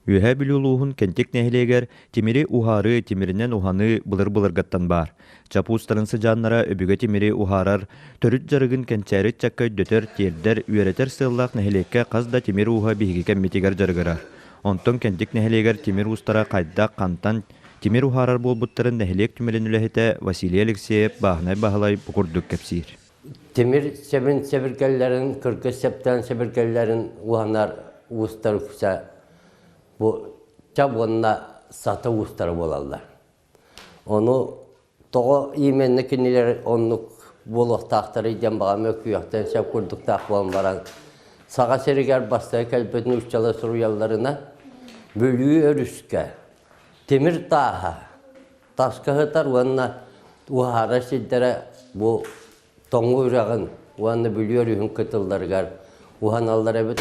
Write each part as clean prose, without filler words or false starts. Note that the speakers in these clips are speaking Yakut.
Үөһээ Бүлүү улууһун Кэнтик нэһилиэгэр тимири уһаарыы, тимиринэн уһаныы былыр-былыргаттан баар. Чапуустарын сыдьааннара өбүгэ тимири уһаарар, төрүт дьарыгын кэнчээри ыччакка өйдөтөр, тиэрдэр, үөрэтэр сыаллаах нэһилиэккэ хас да тимир ууһа биһиги кэммитигэр дьарыгырар. Онтон Кэнтик нэһилиэгэр тимир уустара хайдах, хантан тимир уһаарар буолбуттарын нэһилиэк түмэлин үлэһитэ Василий Алексеев Бааһынай Баһылай бу курдук кэпсиир. Тимир сэбин сэбиргэллэрин, кыргыз сэптээн сэбиргэллэрин уһанар уустар үксэ бу чап уонна сата уустара буолаллар. Ону тоҕо именно кинилэр оннук буолуохтаахтарый диэн баҕам өкүйүөхтэн сөп курдуктаах буолан баран, Саха сиригэр бастакы кэлбит нууччалар суруйалларынан Бүлүү өрүскэ тимир тааһа таска сытар уонна уһаарар сирдэрэ бу Тоҥуу үрэҕин уонна Бүлүү өрүһүн кытылларыгар уһаналлар эбит.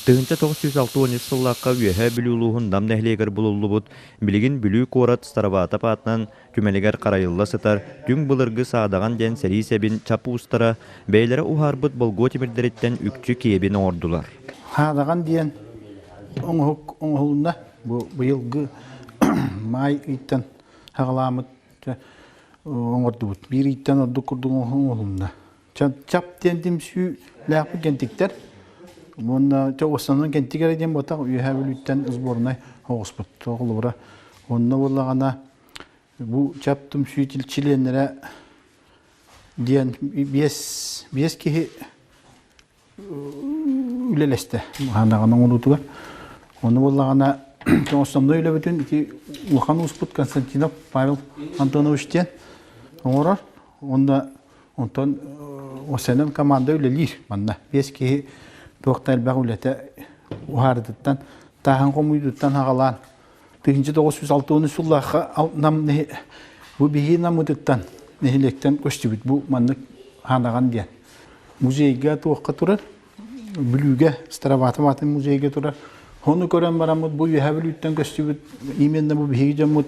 1963 сыллаахха Үөһээ Бүлүү улууһун Нам нэһилиэгэр булуллубут, билигин Бүлүү куорат Староватов аатынан түмэлигэр харайылла сытар түҥ былыргы саадаҕан диэн сэрии сэбин чап уустара бэйэлэрэ уһаарбыт болгуо тимирдэриттэн үкчү киэбин оҥордулар. Саадаҕан диэн оҥоһук оҥоһулунна. Бу быйылгы маай ыйтан саҕалааммыт оҥордубут. Биир ыйтан ордук курдук оҥоһулунна. Чап диэн түмсүүлээхпит кэнтиктэр. Уонна основной кэнтик эрэ диэн буотах Үөһээ Бүлүүттэн сборнай оҕуспут. Холобура, онно буоллаҕына Бу чап түмсүү чилиэннэрэ диэн биэс киһи үлэлэстэ ханаҕын оҥоруутугар. Ону буоллаҕына основной үлэбитин ити улахан ууспут Константинов Павел Антонович диэн оҥорор. Онно онтон осенен команда үлэлиир манна. Биэс киһи туох да элбэх үлэтэ уһаарытыттан, тааһын хомуйдуттан аҕалаан 1963 сыллаахха нам бу биһи наммытыттан нэһилиэктэн көстүбүт бу маннык ханаҕан диэн музейга туохха турар Бүлүүгэ Староватов атын музейга турар ону көрөн бараммыт бу Үөһээ Бүлүүттэн көстүбүт именно бу биһиги дьоммут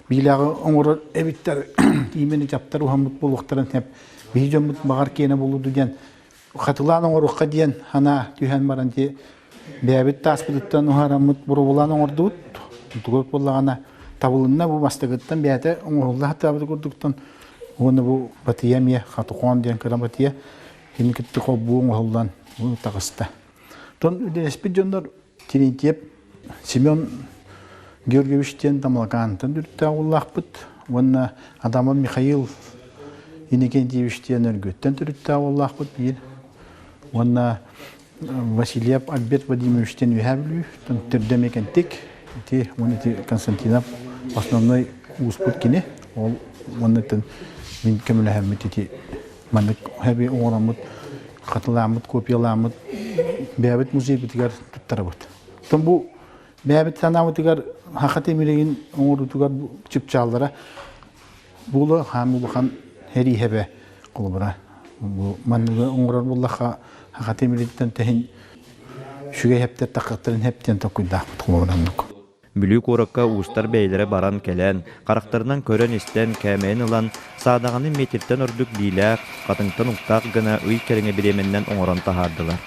биилээҕи оҥорор эбиттэр именно чаптар уһаммыт буолуохтарын сөп биһиги дьоммут баҕар киэнэ буолуду диэн хатылаан оҥоруохха диэн санаа түһэн баран ти бэйэбит тааспытыттан уһараммыт боруобалаан оҥордубут. Тугу буоллаҕына табылынна бу бастакыттан бэйэтэ оҥоһулла сатаабыт курдуктан уонна бу батыйа эмиэ хатыхоон диэн кыра батыйа кини кытта холбуу оҥоһуллан бу таҕыста. Тон үлэлэспит дьоннор Терентьев Семен Георгиевич диэн Тамалакаантан үрдээх уоллаахпыт уонна Адамов Михаил Иннокентьевич диэн Өргүөттэн төрүттээх уоллаахпыт биир уонна Васильев Альберт Владимирович диэн Үөһээ Бүлүү төрдө эмиэ Кэнтик ити уонна ити Константинов основной ууспут кини ол уонна мин көмөлөһөммүт ити маннык хэби оҥороммут хатылааммыт копиялааммыт бэйэбит музейбытыгар туттарабыт. Оттон бу бэйэбит санаабытыгар саха тимиригин оҥоруутугар чыпчааллара буолуо хаан улахан эрииһэбэ холобура бу манныгы оҥорор буоллахха саха тимириттэн тэһин үчүгэй хэптэр таххаттарын хэптиэн толкуйдаахпыт холобура оннук. Бүлүү куоракка уустар бэйэлэрэ баран кэлэн, харахтарынан көрөн-истэн, кээмэйин ылан, саадаҕаны метртэн ордук биилээх, хатыҥтан уктаах гына ый кэриҥэ бириэмэннэн оҥорон таһаардылар.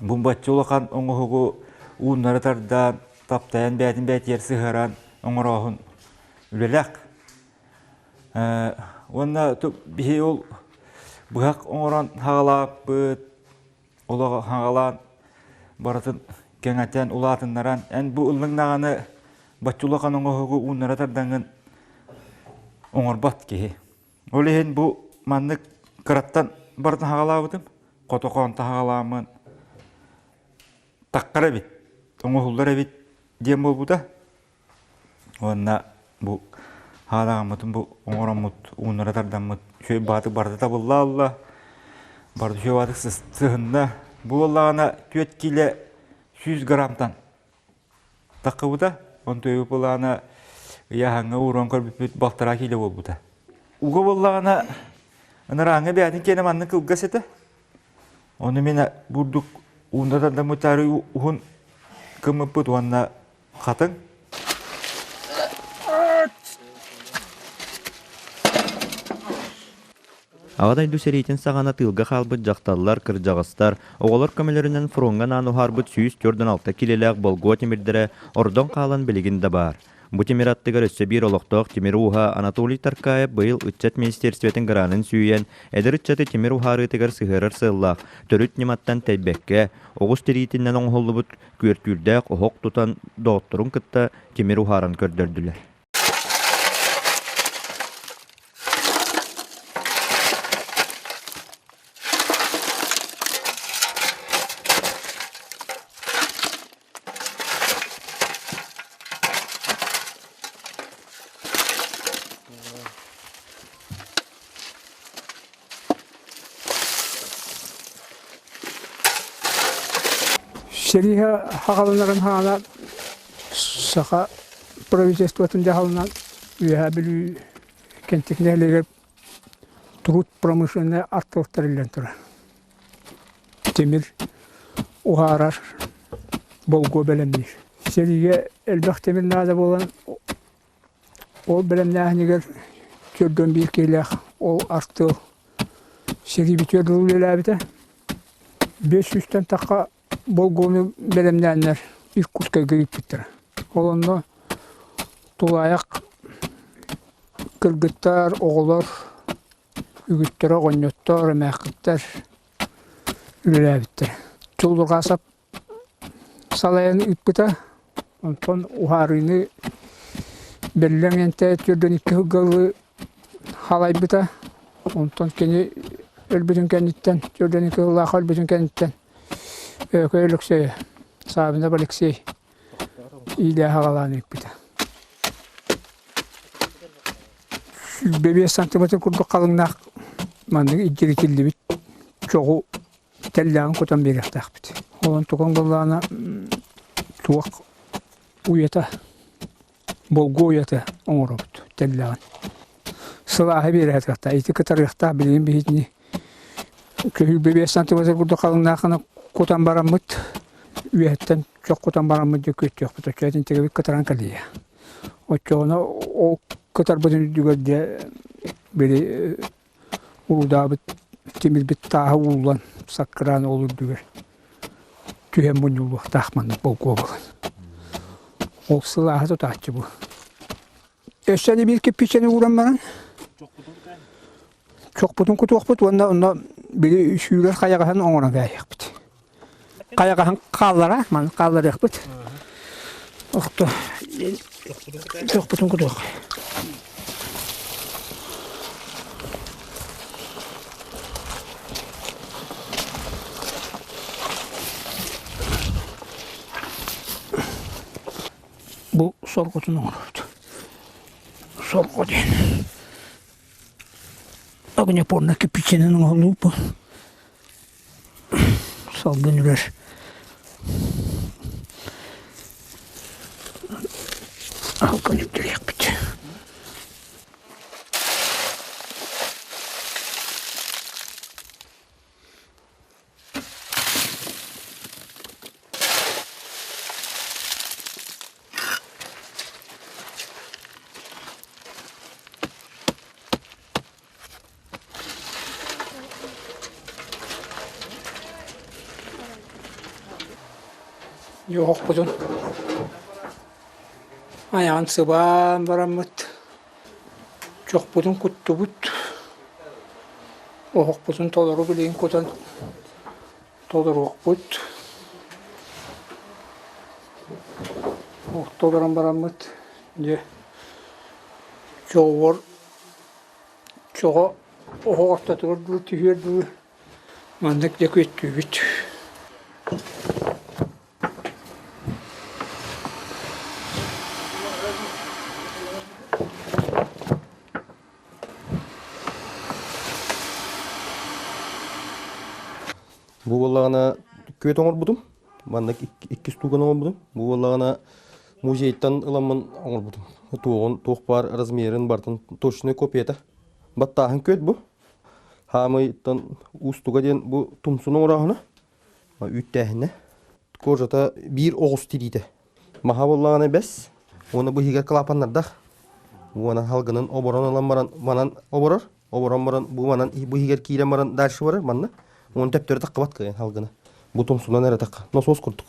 Бумбаччы улахан оҥоһугу ууннары тардаан, таптайан бэйэтин бэйэтигэр сыһыаран оҥорооһун үлэлээх. Уонна биһи ол быһах оҥорон хаҕалааппыт, олоҕу хаҥалаан барытын кэҥэтэн улаатыннаран эн бу ыллыҥнаҕаны бачча улахан оҥоһугу ууннара тардаҥҥын оҥорбот киһи. Ол иһин бу маннык кыраттан барытын хаҕалаабытым, хотохоон таһаҕалааммын таххар эбит, оҥоһуллар эбит диэн буолбута. Уонна бу хаадаҕаммытын бу оҥороммут, ууннара тардаммыт үчүгэй баатык барыта табылла алла, барыта үчүгэй баатык сыһынна. Бу буоллаҕына 4 киилэ 100 граммтан таххыбыта. Онтуйу былаана ыйааһыҥҥа ууран көрбүппүт балтараа киилэ буолбута. Уга буоллаҕына ынырааҥҥа бэйэтин киэнэ маннык кылгас этэ. Ону мин бурдук уунна тардаммыттаары уһун кыммыппыт уонна Хатыҥ. Аҕа дойду сэриитин саҕана тыылга хаалбыт дьахталлар, кырдьаҕастар, оҕолор көмөлөрүнэн фроҥҥа анаан уһаарбыт 146 киилэлээх болгуо тимирдэрэ ордон хаалан билигин да баар. Бу тимир аттыгар өссө биир олохтоох тимир ууһа Анатолий Таркаев быйыл ыччат министиэристибэтин гранын сүүйэн, эдэр ыччаты тимир уһаарыытыгар сыһыарар сыаллаах, төрүт ньыматтан тэйбэккэ, оҕус тириитинэн оҥоһуллубут күөртүүрдээх оһох тутан доҕотторун кытта тимир уһааран көрдөрдүлэр. Сэриигэ хаҕаланарын хаана саха правительствотын дьаһалынан Үөһээ Бүлүү Кэнтик нэһилиэгэр труд промышленнай артыал тэриллэн турар. Тимир уһаарар, болгуо бэлэмниир. Сэриигэ элбэх тимир наада буолан, ол бэлэмнээһинигэр төрдүөн биир киһилээх ол артыал сэрии бүтүөр дылы үлэлээбитэ. Биэс сүүстэн тахха болгуону бэлэмнээннэр Иркутскайга ыыппыттара. Ол онно тулаайах кыргыттар, оҕолор, үгүстэрэ оҕонньоттор, эмээххиттэр үлэлээбиттэрэ. Чуллурҕаасап салайан ыыппыта. Онтон уһаарыыны бэллэҥ энтэ түргэн икки сылга халайбыта. Онтон кини өлбүтүн кэнниттэн, түргэн икки сыллаах өлбүтүн кэнниттэн Өөкөй Өлөксөйө, Саабынап Алексей иилээх-аҕалаан ыыппыта. 105 сантиметр курдук халыҥнаах маннык илдьиритиллибит чоҕу тэллэҕин кутан биэриэхтээхпит. Ол онтукаҥ буоллаҕына туох уйата, болгуо уйата оҥоробут тэллэҕин. Сылааһы биэрэ сатыахтаах, ити кытарыахтаах билигин биһитини көһүүрбэ 5 сантиметр курдук халыҥнаахына кутан бараммыт үөһэттэн чох кутан бараммыт дьэ күөттүөхпүт оччо этинтигэбит кытаран кэлиэ. Оччоҕуна ол кытарбытын үрдүгэр дьэ били уруудаабыт тимирбит тааһа ууллан саккыраан ол үрдүгэр түһэн мунньуллуохтаах маннык болгуо буолан. Ол сылааһы тутааччы бу. Өссө биир кирпииччэни ууран баран чохпутун кутуохпут уонна онно били сүүрэр хайаҕаһын оҥорон кээһиэхпит. Хайаҕаһын хааллара, маны хаалларыахпыт. Охто чохпутун кутуох. Бу сорҕотун оҥоробут. Сорҕо диэн огнепорно кирпичинэн оҥоһуллубут салгын үрэр алгын үрдүлүөхпүт. Дьуоһукпутун айаҕын сыбаан бараммыт чохпутун куттубут, оһохпутун толору билигин кутан толоруохпут. Толорон бараммыт дьэ чоҕугар чоҕо оһох ортотугар дуу түһүөр дуу маннык дьэ күөттүүбүт. Бу буоллаҕына күөт оҥорбутум. Маннык иккис тууган оҥорбутум. Бу буоллаҕына музейтан ыламмын оҥорбутум. Туоҕун, туох баар размерын барытын точный копията. Баттааһын күөт бу. Хаамыйтан уустуга диэн бу тумсун оҥорооһуна. Үүттээһинэ. Кожата биир оҕус тириитэ. Маһа буоллаҕына бэс. Уонна бу иһигэр клапаннардах. Уонна халгынын оборон ылан баран манан оборор. Оборон баран бу манан бу иһигэр киирэн баран дальше барар манна. Уон төптөрү таххыбат кыайан халгына. Бу тумсунан эрэ тахха. Носуос курдук.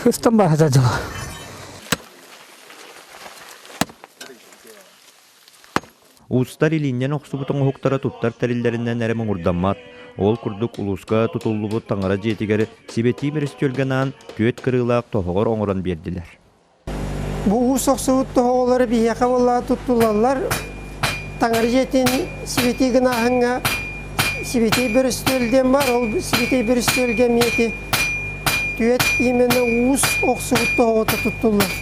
Хыстан баһата дылы. Уустар илииннэн охсубут оҥоһуктара туттар тэриллэринэн эрэ муҥурдаммат. Ол курдук улууска тутуллубут таҥара дьиэтигэр сибэтии бөрөстүөлгэ анаан түөрт кырыылаах тоһоҕор оҥорон биэрдилэр. Бу уус охсубут тоһоҕолоро биһиэхэ буоллаҕа туттуллаллар. Таҥара дьиэтин сибэтии гынааһыҥҥа сибэтии бөрөстүөл диэн баар. Ол сибэтии бөрөстүөлгэ эмиэ ити түөрт именно уус охсубут тоһоҕото туттуллар.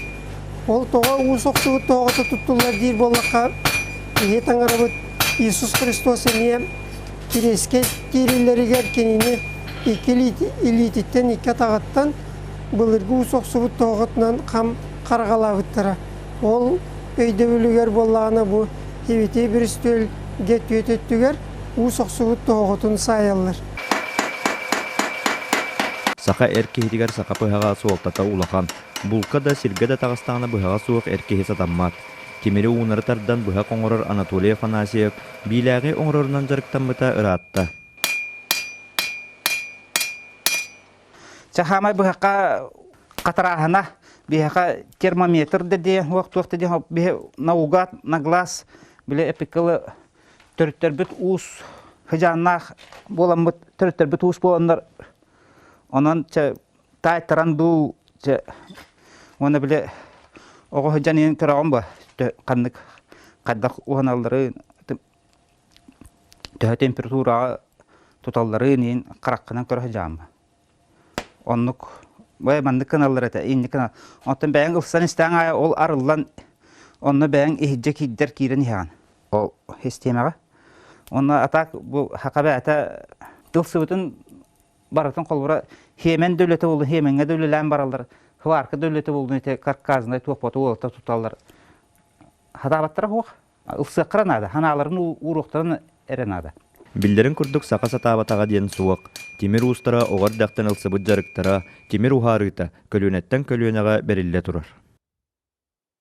Ол тоҕо уус охсубут тоһоҕото туттуллар диир буоллахха, киһи таҥарабыт Иисус Христос эмиэ кириэскэ киириллэригэр кинини икки илиититтэн, икки атаҕыттан былыргы уус охсубут тоһоҕотунан хам хараҕалаабыттара. Ол өйдөбүлүгэр буоллаҕына бу Сибэтиэй Бүрүстүөлгэ түөт өттүгэр уус охсубут тоһоҕотун саайаллар. Саха эр киһитигэр саха быһаҕа суолтата улахан. Булка да, сиргэ да таҕыстаҕына быһаҕа суох эр киһи сатаммат. Тимири уунары тардан быһах оҥорор Анатолий Афанасьев биилээҕи оҥорорунан дьарыктаммыта ыраатта. Чахаамай быһахха хатарааһына биһиэхэ термометр да диэн уох туох да диэн биһи наугад на глаз били эпикылы төрүттэрбит уус хыдьааннаах буоламмыт төрүттэрбит уус буоланнар онон чэ таайтаран дуу чэ уонна били оҕо сылдьан иһэн көрөҕүн ба ханнык хайдах уһаналларын төһө температураҕа туталларын иһин хараххынан көрө сылдьаҕын оннук бай маннык гыналлар этэ инник гына оттон бэйэҥ ылсан истэҕиҥ аайы ол арыллан онно бэйэҥ иһирдьэ киирдэр киирэн иһэҕин ол систиэмэҕэ онно а так бу саха бэйэтэ ылсыбытын барытын холобура хиэмэн да үлэтэ буоллун хиэмэҥҥэ да үлэлээн бараллар хварка да үлэтэ буоллун ити карказнай туохпоту уолаттар туталлар хатаабаттара суох ылсыаххара наада ханааларын ууруохтарын эрэ наада Биллэрин курдук саха сатаабатаҕа диэн суох. Тимир уустара оҕо эрдэхтэн ылсыбыт дьарыктара, тимир уһаарыыта көлүөнэттэн көлүөнэҕэ бэриллэ турар.